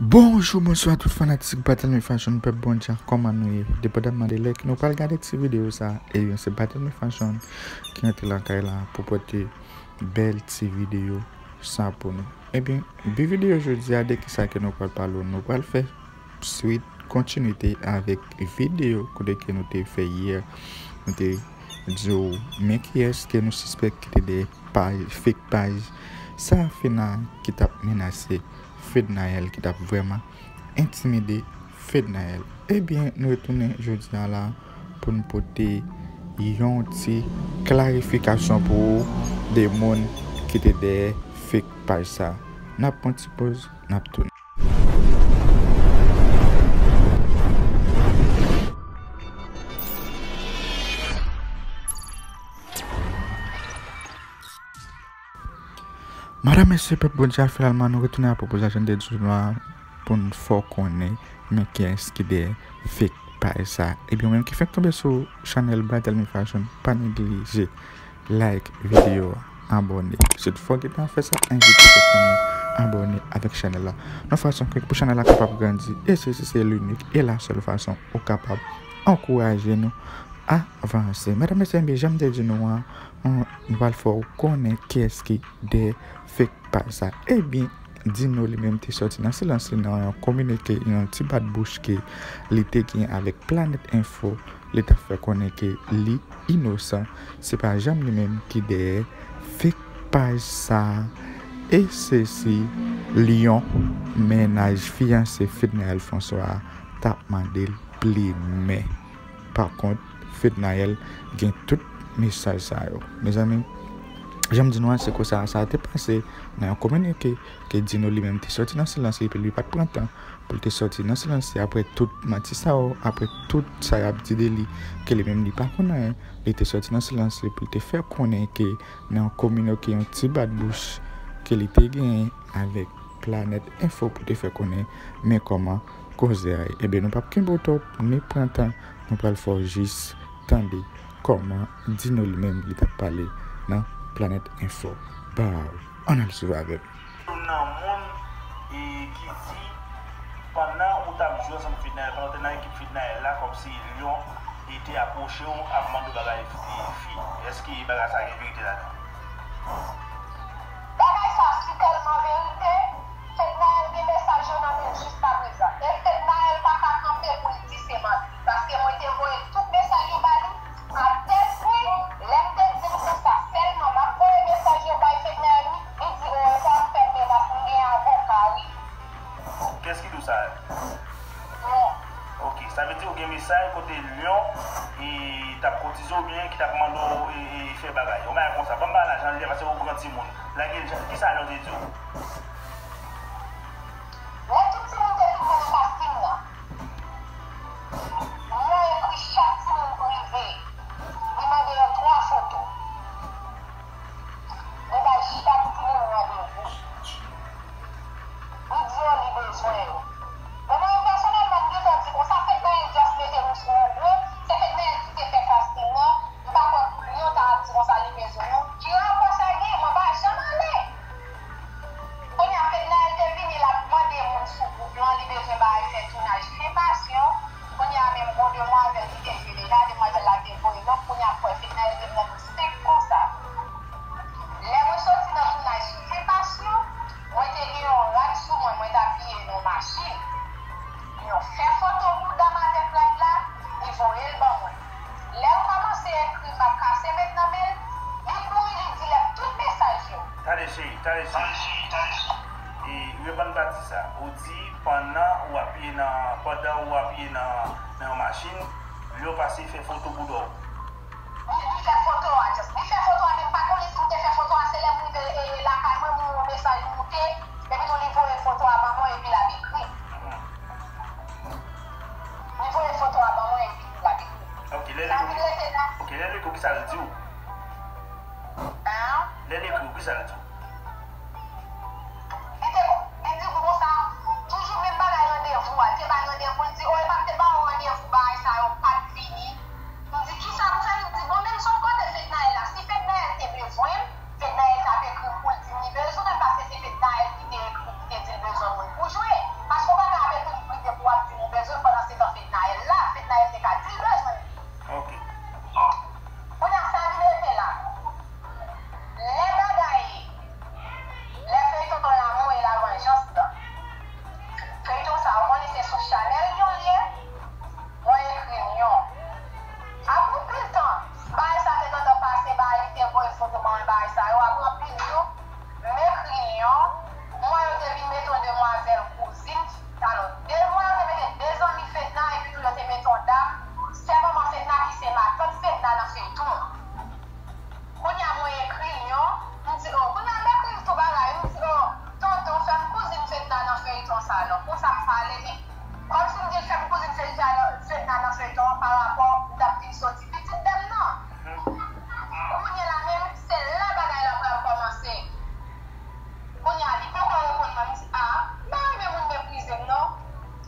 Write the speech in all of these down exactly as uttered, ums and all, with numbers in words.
Bonjou, bonswa tout fanatik Battle Me Fashion, pèp Bondye, kòman nou ye? Depandamman de lè ke nou pral gade ti videyo sa, ebyen se Battle Me Fashion ki rantre lakay la pou pote bèl ti videyo sa pou nou. Ebyen, bi videyo jodi a, de kisa ke nou pral pale, nou pral fè swit, kontinite avèk videyo kote ke nou te fè yè, nou te di w men kiyès ke nou sispèk ki te dèyè paj, fake paj sa, Fednaelle ki t ap menase, Fednaelle ki t ap vrèman entimide Fednaelle. Ebyen, nou retounen jodi a la pou n pote yon ti klarifikasyon pou ou de moun ki te dèyè fake paj sa. N ap pran ti poz, n ap tounen. Madanm, mesye, pèp Bondye a, finalman, nou retounen a pwopozasyon de di nou a pou n fè w konnen men kiyès ki dèyè fake paj sa. Ebyen, ou menm ki fenk tonbe sou chanèl Battle Me Fashion, pa neglije like videyo a, abòne. Si toutfwa w gentan fè sa, envite kèk moun abòne avèk chanèl la. Yon fason ke pou chanèl la kapab grandi, e se, se, se linik e la sèl fason ou kapab ankouraje nou avanse. Madanm, mesye, ebyen, jan m te di nou an, nou pral fè w konnen kiyès ki dèyè fake paj sa. Ebyen, Dino li menm te sòti nan silans li nan yon kominike, yon ti bat bouch ke li te gen avèk Planet Info, li t ap fè konnen ke li inosan, se pa janm li menm ki dèyè fake paj sa. E se si Lion, mennaj fiyanse Fednaelle François a, t ap mande l plimen. Pa kont, Fednaelle gen tout mesaj sa yo. Mezanmi, jan m di nou an, se konsa sa te pase nan yon kominike ke Dino li menm te sòti nan silans li, epi li pa t pran tan pou l te sòti nan silans li apre tout manti sa yo, apre tout sa y ap di de li, ke li menm li pa konn anyen, li te sòti nan silans li pou l te fè konnen ke nan yon kominike, yon ti bat bouch ke li te genyen avèk Planet Info pou l te fè konnen men kòman koze a ye. Ebyen, nou p ap kenbe w twòp, ni pran tan, nou pral fè w jis tande kòman Dino li menm li t ap pale nan Planet Info. Baw, ann al swiv avè m. Youn nan moun, e, ki di, pandan ou t ap jwe ansanm Fednaelle, pandan w te nan ekip Fednaelle la, kòmsi Lion, e, te apwoche w ap mande w bagay, e, fi. Èske bagay sa gen verite ladan? Bagay sa si tèlman verite, Fednaelle gen mesaj yo nan men l jiskaprezan. E Fednaelle pa ka kanpe pou l di se manti. Paske mwen te voye tout mesaj yo ba li, a tèl pwen, lè m te di l konsa sèlman, m ap voye mesaj yo bay Fednaelle, wi, li di, o, sa ap fè menas, m gen avoka, wi. Kiyès ki di w sa? Lion. Ok, sa vle di ou gen mesaj kote Lion, e, t ap koutize w oubyen ki t ap mande w, e, e, fè bagay. Yon bagay konsa. Ban m bagay la jan l ye, paske ou granmoun. Lage l jan, kisa Lion te di w? Lè tout timoun te fin nan kastin nan, Lion ekri chak timoun prive. Li mande yo twa foto. Li bay chak timoun randevou. Li di yo li bezwen yo. Men mwen menm pèsonèlman, m gentan di konsa, Fednaelle just mete nou sou yon gwo, se Fednaelle ki te fè kastin nan, m pa kwè Lion ta ap di konsa li bezwen nou. Ki rapò sa gen? Mwen pa janm ale. Kounye a, Fednaelle te vini, l ap mande moun sou gwoup lan, li bezwen bay fè tounaj Fen Pasyon. Kounye a, menm gon demwazèl ki te jwe deja, demwazèl la te voye nòt, kounye a, m kwè Fednaelle te pran nou senk konsa. Lè mwen soti nan tounaj Fen Pasyon, mwen te gen yon rad sou mwen, mwen t apiye nan yon machin. Lion fè foto bouda m atè rad la, li voye l ban mwen. Lè l kòmanse ekri, m ap kase met nan men l, li kouri, li delete tout mesaj yo. Tande cheri, tande cheri. E, reponn pati sa. Ou di pandan ou apiye nan, pandan ou apiye nan, nan yon machin, Lion pase fè foto bouda w. Li, li fè foto a, just. Li fè foto a, men m pa konnen si m te fè foto a, se lè m rive, e, e, lakay mwen, m wè yon mesaj moute, epi tou li voye foto a ban mwen, epi l ap ekri. Li voye foto a ban mwen, epi l ap ekri. Ok, lè l ekri, ok, lè l ekri, kisa l di w? Hein? Lè l ekri, kisa l di w? Li te, li di m konsa, toujou menm bagay randevou a. Li te bay randevou, li di, o, epa m te ba w randevou, bagay sa yo pa t vini. M di, kisa pou fè? Li di, bon, men m sot kote Fednaelle la. Si Fednaelle te bezwen m, Fednaelle t ap ekri m pou l di m li bezwen m, paske se Fednaelle ki te ekri m, ki te di l Sa non, pou sa m pale, men kòmsi m te fè pou kouzin Fedna nan, Fedna nan feyton an pa rapò m t ap vin soti pitit dam nan. Kounye la menm, se la bagay la pral kòmanse. Kounye a, li poko reponn mwen, m di, a, m pa renmen moun meprize m non.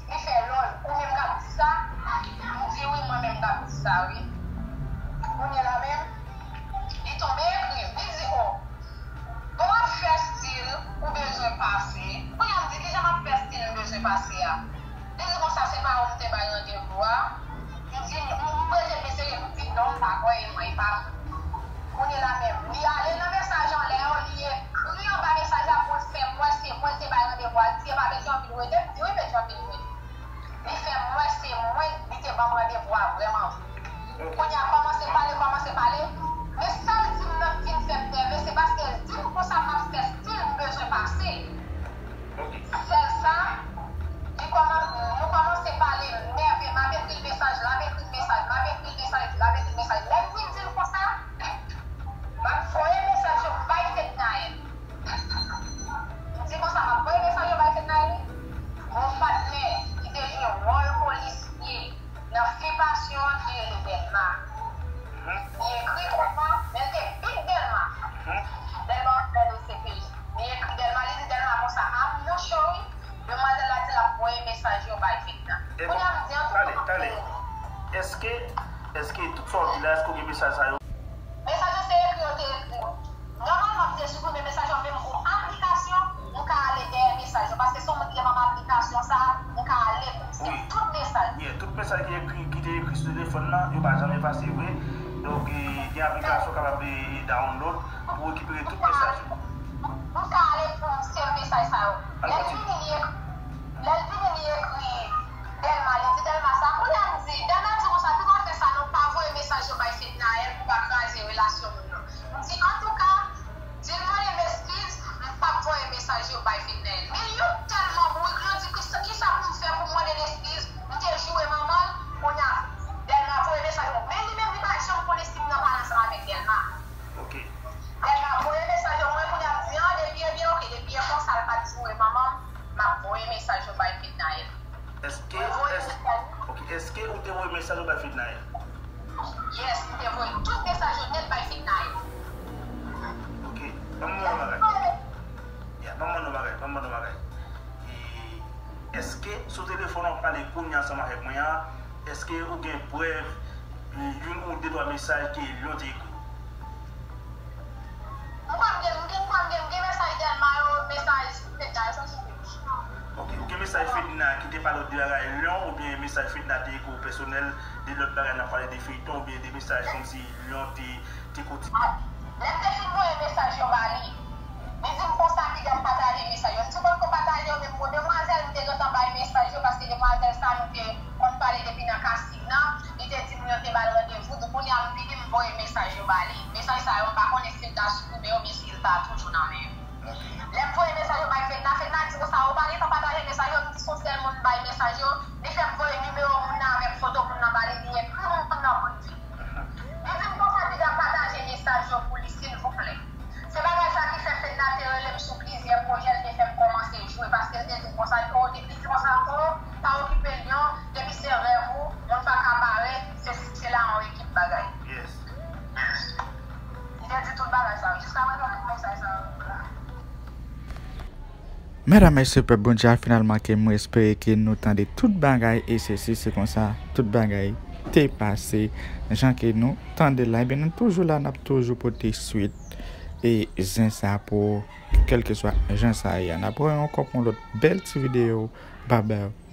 Li fè lòl, ou menm k ap di sa? M di, wi, mwen menm k ap di sa, wi. Kounye la menm, li tonbe ekri m, li di, o, bon, w ap fè stil ou bezwen pase. Kounye a m di, kijan m ap fè stil m bezwen pase a? Li di konsa, se pa ou m te bay randevou a? M di, m rete byen serye, m di, non, m pa kwè e mwen, e pa mwen. Kounye la menm, li ale nan mesaj anlè yo, li ekri anba mesaj la pou l fè m wè se mwen l te bay randevou a. Li di, e pa Petyonvil ou rete? M di, wi, Petyonvil m rete. Li fè m wè se mwen li te ban m randevou a vrèman vre. Kounye a kòmanse pale, kòmanse pale. Men sa l di m nan vin fè m nève, se paske l di m konsa m ap fè stil m bezwen pase. Sèl sa, li kòman-, nou kòmanse pale, m nève, m ap ekri l mesaj, l ap ekri l mesaj, m ap ekri l mesaj, l ap ekri l mesaj. Lè m vin di l konsa, m ap voye mesaj yo bay Fednaelle. M di konsa, m ap voye mesaj yo bay Fednaelle. Gon patnè ki te jwe wòl polisye nan Fi Passion an ki rele Dèlma. Li ekri Dèlma, men l te big Dèlma. Dèlma antre nan D C P J. Li ekri Dèlma, li di Dèlma konsa, a, mon cheri, demwazèl la di l ap voye mesaj yo bay Fedna. Kounye a m di, antouka, tande, tande. Èske, èske tout sa w di la, èske w gen mesaj sa yo? Mesaj yo se ekri yo te ekri m. Nòmalman, m te siprime mesaj yo, men m gon aplikasyon, m ka ale dèyè mesaj yo, paske se yon moun ki te ban m aplikasyon sa a, m ka ale pou m sèv tout mesaj. Yeah, tout mesaj ki ekri, ki te ekri sou telefòn nan, yo pa janm efase vre. Donk, e, gen aplikasyon w kapab, e, download pou w rekipere tout mesaj yo. M ka ale pou m sèv mesaj sa yo. Lè l vini, li ekri, lè l vini, li ekri Dèlma, li di Dèlma sa. Kounye a m di, Dèlma di konsa, tou pa fè sa non, pa voye mesaj yo bay Fednaelle pou pa kraze relasyon moun nan. M di, antouka, di l mande m eskiz, m p ap voye mesaj yo bay Fednaelle. Men yo tèlman bourik, yo di, kisa, kisa pou m fè pou m mande l eskiz? M te joure manman l, kounye a, Dèlma voye mesaj yo. Men li menm, li pa janm konn si m nan pale ansanm avèk Dèlma. Dèlma voye mesaj yo, mwen kounye a m di, an, depi ebyen, oke, depi e konsa l pa t joure manman m, m ap voye mesaj yo bay Fednaelle. Èske, èske, ok, èske ou te voye mesaj ou bay Fednaelle? Yes, m te voye tout mesaj yo nèt bay Fednaelle. Ok, ban m mande yon bagay. Ya, ban m mande yon bagay, ban m mande yon bagay. E, èske sou telefòn w ap pale kounye a ansanm avèk mwen an, èske ou gen prèv youn ou de twa mesaj ke Lion te ekri w? M kwè m gen, m gen, m kwè m gen, m gen mesaj Dèlma yo, mesaj Fedna yo, sa se. Ok, ou gen mesaj Fedna ki te pale w de bagay Lion, oubyen mesaj Fedna te ekri w pèsonèl, de lòt bagay, n ap pale de feyton, oubyen de mesaj kòmsi Lion te, te koti? Lè m te fin voye mesaj yo ba li, li di m konsa, piga m pataje mesaj yo. M di, "Ou potko pataje yo, men pou demwazèl, m te gentan bay mesaj yo, paske demwazèl sa, nou te konn pale depi nan casting nan." Li te di m yo te ba l randevou, donk kounye a m vini m voye mesaj yo ba li. Mesaj sa yo, m pa konnen si l ta siprime yo, men si l ta toujou nan men yo. Lè m voye mesaj yo bay Fedna, Fedna di konsa, ou pa gentan pataje mesaj yo, m di se yon sèl moun m bay mesaj yo, li fè m voye nimewo moun nan avèk foto moun nan ba li, li ekri moun nan prive. Li di m konsa, piga pataje mesaj yo pou li, silvouplè. Se bagay sa ki fè Fedna te rele m sou plizyè pwojè, l te fè m kòmanse jwe, paske l te di m konsa, o, depi, li di konsa, o, pa okipe Lion, depi se rèv ou, moun pa ka parèt, se, se la yon ekip bagay. Yes. Li te di tout bagay sa yo. Jiska prezan, tout mesaj sa yo la. Medam, mesye, pèp Bondye a, finalman, ke mwen espere ke nou tande tout bagay, e se si, se konsa, tout bagay te pase, jan ke nou tande la, ebyen, nou toujou la, n ap toujou pote swit e zen sa pou kèlkeswa jan sa ye a. N ap wè ankò pou yon lòt bèl ti videyo. Bye bye.